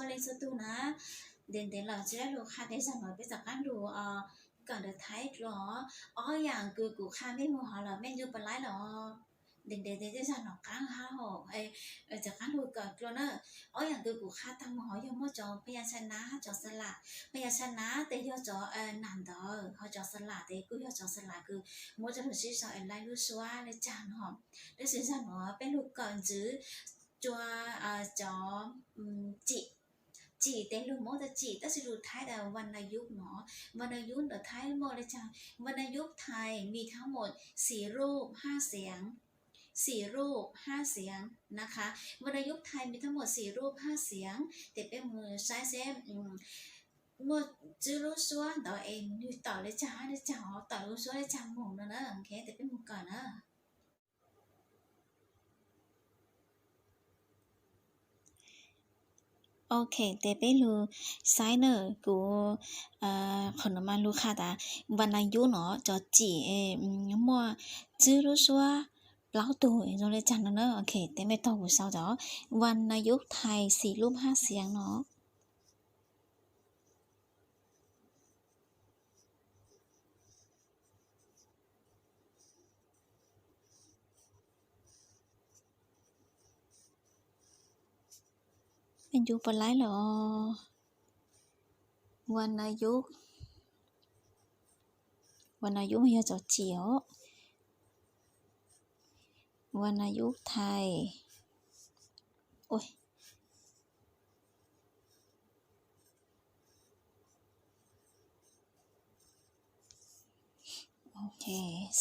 Leej txhua tus na, ntev ntev los tsis dab lug qha tej zag no peb rov qaab lug kawm ntawv Thaib dlua. Ob yaam kws kuv qha mej moog hov los mej ncu pes laib los. Ntev ntev tej zag no qaab hab hom, rov qaab lug kawm dlua na. Ob yaam kws kuv qha taag moog hov yog muaj cov phas yas tshas nab hab cov xas las. Phas yas tshas nab tes yog cov nam ntawv, hov cov xas las tes kuj yog cov xas las kws muab coj lug sib sau es laib lub suab le caag no. Tab sis zag no peb lug kawm ntxiv dlua cov tsim, tsim tes lug muab tau tsim, tab sis lug Thaib tas วรรณยุกต์ no. วรรณยุกต์ ntawm Thaib muaj le caag? วรรณยุกต์ ไทย มีทั้งหมดสี่รูปห้าเสียง สี่รูปห้าเสียงนะคะ วรรณยุกต์ ไทย มีทั้งหมดสี่รูปห้าเสียง tes peb moog saib seb muaj tswb lub suab ntawd es nwg tawm le caag hab le caag, tawm lub suab le caag moog no na. Tes peb moog kawm na. Ok, tes peb lug saib na, kuv qhov no mas lug qha tas วรรณยุกต์ no cov tsim muaj tswb lub suab plaub tug zoo le caag no na. Ok, tes mej taug kuv sau cov วรรณยุกต์ ไทย สี่รูปห้าเสียง no. Mej ncu pes laib los. วรรณยุกต์ mas yog cov tsim os. วรรณยุกต์ ไทย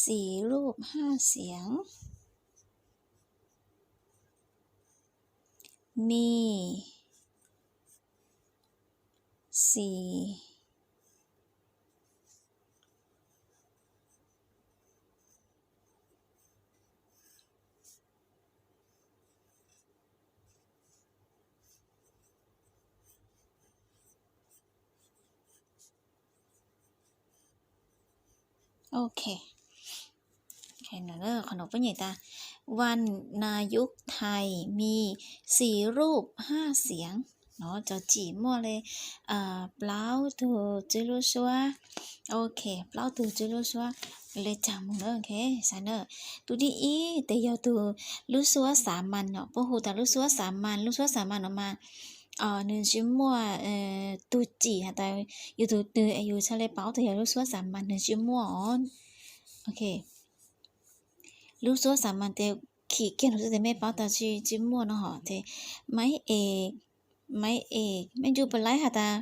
สี่รูปห้าเสียง มี สี่ Ok, qhov no puab nyem tas วรรณยุกต์ ไทย มี สี่รูปห้าเสียง no, cov tsim muaj le plaub tug tswb lub suab. Ok, plaub tug tswb lub suab le caag moog na. Ok, saib na, tug thib ib tes yog tug lub suab xav mas no, puab hu tas lub suab xav mas. Lub suab xav mas no mas nwg tsis muaj tug tsim has tas yug tug twg es yug txhaj le paub tug yog lub suab xav mas, nwg tsis muaj os. Ok, lub suab xav mas tes khim kiag lug xwb tes mej paub tas tsis muaj no hov. Tes maiv es, maiv es, mej ncu pes laib has tas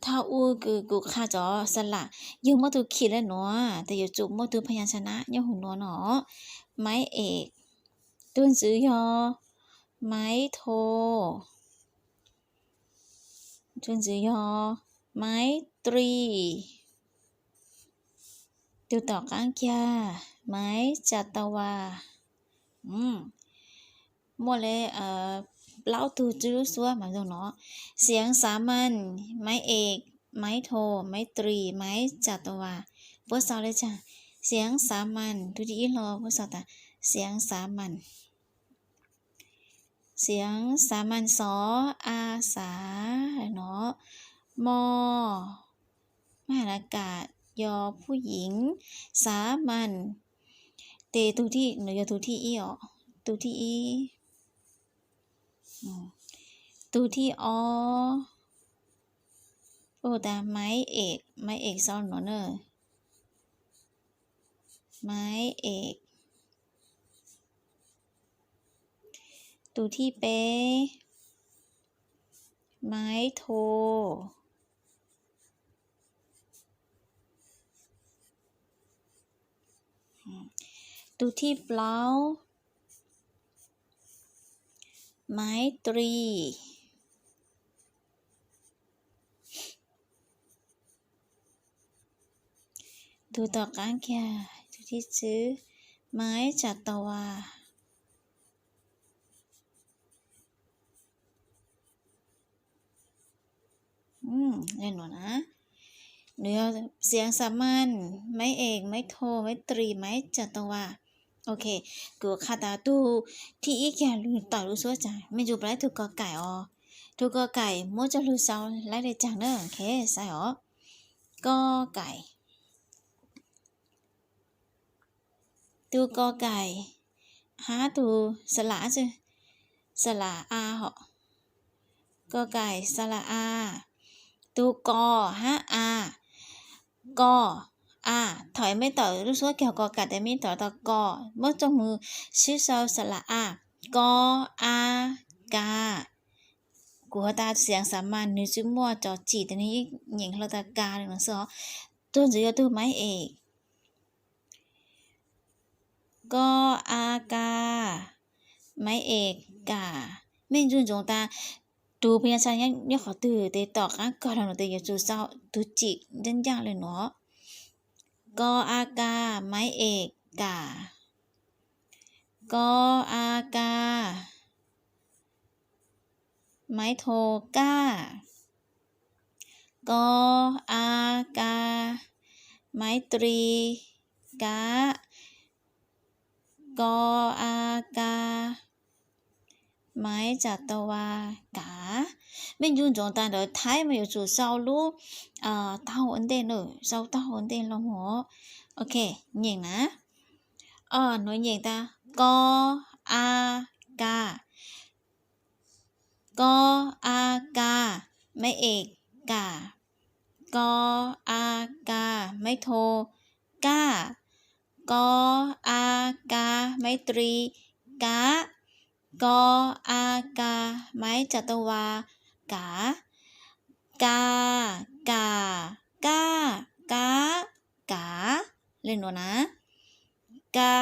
thaum u kws kuv qha cov xas las yog muaj tug khim le nuav tes yuav tsum muaj tug phas yas tshas nab nyob huv nuav no. Maiv es, tug ntxwv yog maiv tho, tug ntxwv yog maiv tri, tug tom qaab kiag maiv tsa tau vas. Muaj le plaub tug tswb lub suab mas zoo no. เสียงสามัญ maiv es, maiv tho, maiv tri, maiv tsa tau vas. Puab sau le caag? เสียงสามัญ tug thib ib hlo puab sau tas เสียงสามัญ. เสียงสามัญ สอ อา สา no, มอ มหาลากาศ ยอ ผู้หญิง สามัญ tes tug thib, no yog tug thib ib os, tug thib ib. Tug thib ob, puab hu tas maiv es, maiv es sau no na, maiv es. Tug thib peb, maiv tho. Tug thib plaub, maiv tri. Tug tom qaab kiag, tug thib tswb, maiv tsa tau vas. Nws yog เสียงสามัญ maiv es, maiv tho, maiv tri, maiv tsa tau vas. Ok, kuv qha tas tug thib ib kiag lug tawm lub suab caag, mej ncu pes laib tug ko kaim os. Tus ko kais muab coj lug sau laib le caag na, ok, saib os. Ko kais, tus ko kais hab tus sa la, sa la a hom, ko kais sa la a, tus ko hab a, ko a, thaum mej tawm lub suab kiag ko kais tes mej tawm tau ko, muab coj mus sib sau sa la a, ko a ka. Kuv has tas xiav xav mas nwg tsi muaj cov tsim tes nwg nyeem hlo tas ka le no xwb os. Tuag ntxiv yuav tug maiv es, ko a ka, maiv es ka. Mej ntsoov ntsoov tas tus phas yaj tshaj nyob qhov twg tes tom qaab kawg los nuav tes yuav tsum sau tug tsim ncaaj ncaaj le nuav. Ko a ka, maiv es ka. Ko a ka, maiv tho kaj. Ko a ka, maiv tri kab. Ko a ka, maiv tsa tau va kav. Mej ntsoov ntsoov tas ntawd Thaib mas yuav tsum sau lub taub hau ua ntej na, sau taub hau ua ntej los mus. Ok, nyeem na. Nuav nyeem tas ko a ka, ko a ka, maiv es ka. Ko a ka, maiv tho kaj. Ko a ka, maiv tri kab. Ko a ka, maiv tsa tau va kav. Ka, ka, kaj, kab, kav. Le nuav na. Ka,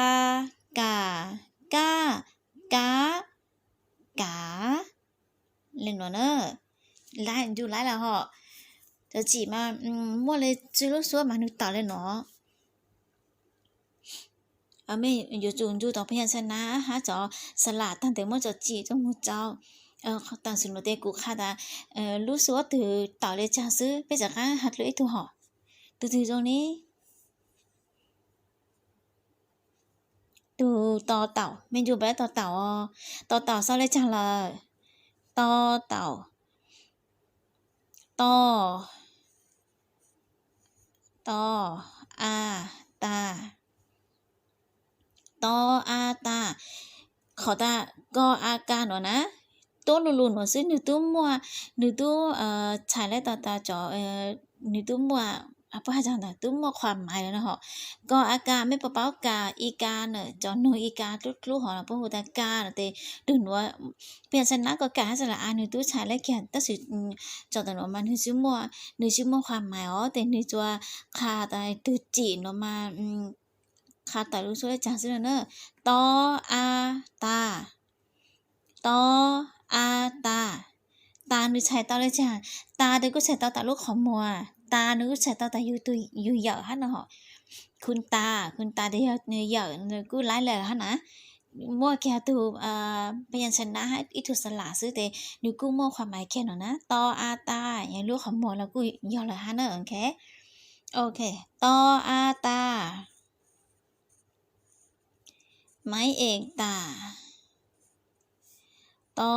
ka, kaj, kab, kav. Le nuav na. Ncu laib lawm hom. Cov tsim mas muaj le tsw lub suab mas nwg tawm le nuav. Mej yuav tsum ncu tau phas yaj tshaj nab hab cov sa la taag tes muab cov tsim coj moog tsau. Taam sim nuav tes kuv qha tas lub suab twg tawm le caag xwb, peb rov qaab has dlua ib tug hom. Tug twg zoo ne? Tug to taum, mej ncu npaum le to taum os. To taum sau le caag lawm? To taum, to, to, a, ta. To a ta. Qhov tas ko a ka nuav na, tub lug lug nuav xwb nwg tub muaj, nwg tub txhais le to ta cov, nwg tub muaj, puab has tas tub muaj qhua maiv lawm no hom. Ko a ka, mej puas paub ka, i ka na, cov noog i ka dlub dlub hov los puab hu tas ka no tes, tug nuav phas yaj tshaj nab ko ka hab sa la a nwg tub txhais le kiag tab sis tso tas nuav mas nwg tsi muaj, nwg tsi muaj qhua maiv os tes nwg tsuas qha tas tug tsim nuav mas qha tawm lub suab le caag xwb no na. To a ta. To a ta. Ta nwg txhais tau le caag? Ta tes kuj txhais tau tas lub qhov muag, ta nwg kuj txhais tau tas yug tug yug yawm hab no hom. Khu ta, khu ta tes yog yawm, nwg kuj laib lawm hab na. Muaj kiag tug phas yaj tshaj nab hab ib tug sa la xwb tes nwg kuj muaj qhua maiv kiag no na. To a ta, yog lub qhov muag los kuj yog lawm hab na. Ok, to a ta, maiv es tas. To,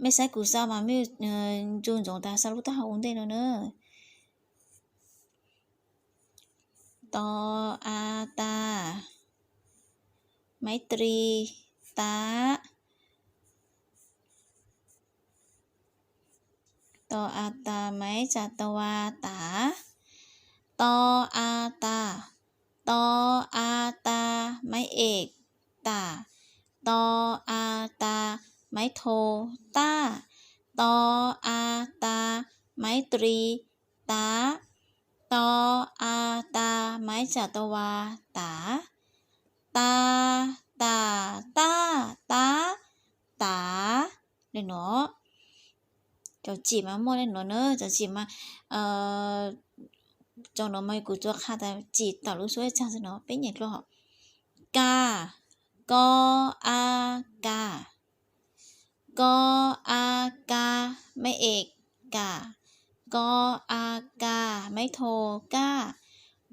mej saib kuv sau mas mej ncu ntsoov tas sau lub taub hau ua ntej no na. To a ta, maiv tri ta. To a ta, maiv tsa tau va ta. To a ta. To a ta, maiv es ta. To a ta, maiv tho taj. To a ta, maiv tri ta. To a ta, maiv tsa tau va ta. Ta, ta, taj, ta, ta. Le nuav. Cov tsim mas muaj le nuav na, cov tsim mas, cov nuav mas kuv tsuas qha tas tsim tawm lub suab le caag xwb no, peb nyeem dlua hom. Ka, ko a ka. Ko a ka, maiv es ka. Ko a ka, maiv tho kaj.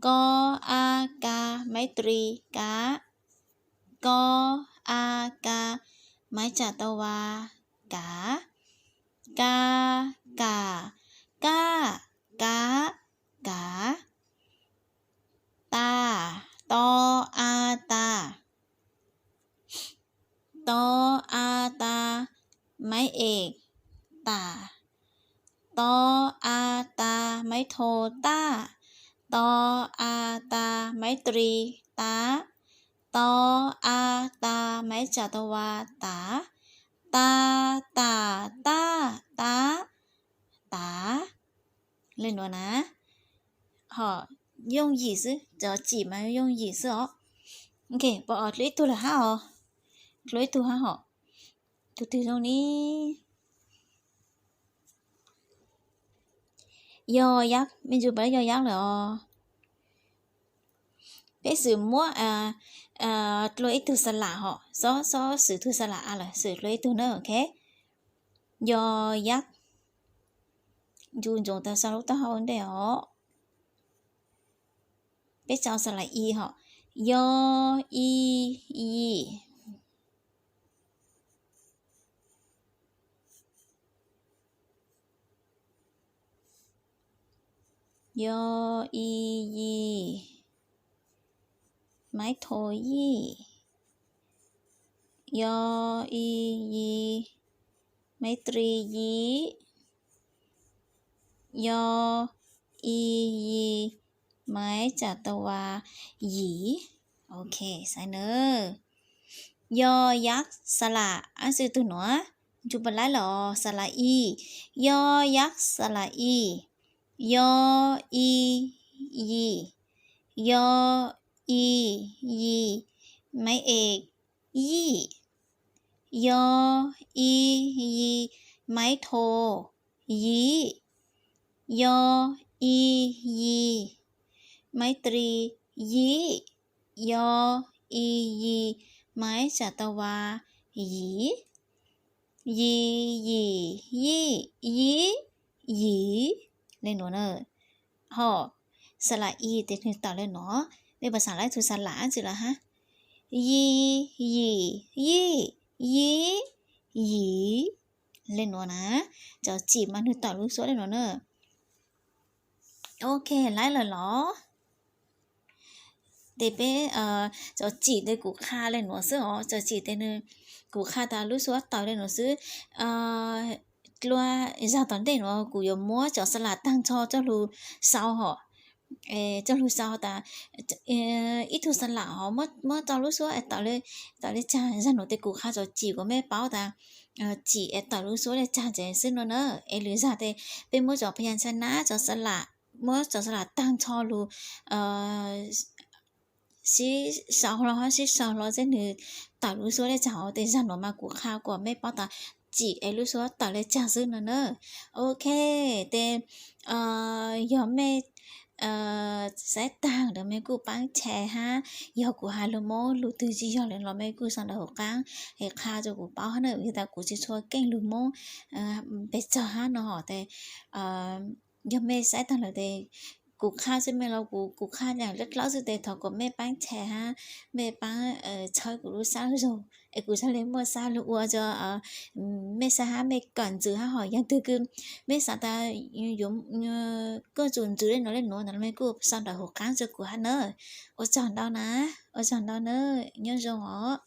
Ko a ka, maiv tri kab. Ko a ka, maiv tsa tau va kav, ka, kam, kaj, kab, kav. Ta, to, a, ta. To, a, ta, maiv es, tam. To, a, ta, maiv tho, taj. To, a, ta, maiv ris, tab. To, a, ta, maiv tsa ta va, tav. Ta, tam, taj, tab, tav. Le nuav na, ho yooj yim xwb, cov tsim mas yooj yim xwb os. Ok, pom dlua ib tug lawm hab os. Dlua ib tug hab hos. Tus twg zoo ni? Yog yab, me ntsis pom yog yab lawm os. Peb xwm muab dlua ib tug xa lam hos, xob xwm tug xa lam a lawm, xwm dlua ib tug na, ok. Yog yab, ncu ntsoov tas sau lub taub hau ntej os. Peb tso xa lam i hos. Yog ib yim. Yog ib yim, maiv tho yim. Yog ib yim, maiv ris yim. Yog ib yim, maiv tsa ta va yim. Ok, xaiv na. Yog yab xa lam ab xwm tug nuav, ncu pab laib los xa lam i. Yog yab xa lam i. Yog ib yim. Yog ib yim, maiv es yim. Yog ib yim, maiv tho yim. Yog ib yim, maiv ris yim. Yog ib yim, maiv tsa ta va yim. Yim yim yim yim yim. Le nuav na. Ho xa lam i tes nwg tawm le nuav, mej puas xam laib tug xa lam ab tsi lawm hab? Yim yim yim yim yim. Le nuav na, cov tsim mas nwg tawm lub suab le nuav na. Ok, laib lawm los? Tes peb cov tsim tes kuv qha le nuav xwb os, cov tsim tes nwg kuv qha tas lub suab tawm le nuav xwb. Dlua zag tom ntej nuav kuv yuav muab cov xa lam taag nrho coj lug sau hos, coj lug sau tas ib tug xa lam hos muab tso lub suab tawm le caag. Zag nuav tes kuv qha cov tsim kuas mej paub tas tsim es tawm lub suab le caag tes xwb nuav na. Es lwm zag tes peb muab cov phas yas ntshai nab cov xa lam, muab cov xa lam taag nrho lug sib sau hlo hab sib sau hlo seb nwg tawm lub suab le caag os. Tes zag nuav mas kuv qha kuas mej paub tas tsim es lub suab tawm le caag xwb no na. Ok, tes yog mej saib taag lawm mej kuj paab tshee hab, yog kuv has lug Moob lug twg tsi yog lawm los mej kuj sau ntawv huv qaab es qha rua kuv paub hab na, vim tas kuv tsi tshua keej lug Moob pes tsawg hab no hos. Tes yog mej saib taag lawm tes kuv qha xwb mej los kuv, kuv qha yaam dlawb dlawb xwb tes thov kom mej paab tshee hab mej paab txhawb kuv lub sab lug zug es kuv txhaj le muaj sab lug ua rua mej saib hab mej kawm ntsws hab hos. Yog twg kws mej xaav tas yuav kawm ntsws le nuav le nuav no mej kuj sau ntawv huv qaab rua kuv hab na. Ua tsaug ntau na, ua tsaug ntau na, nyob zoo os.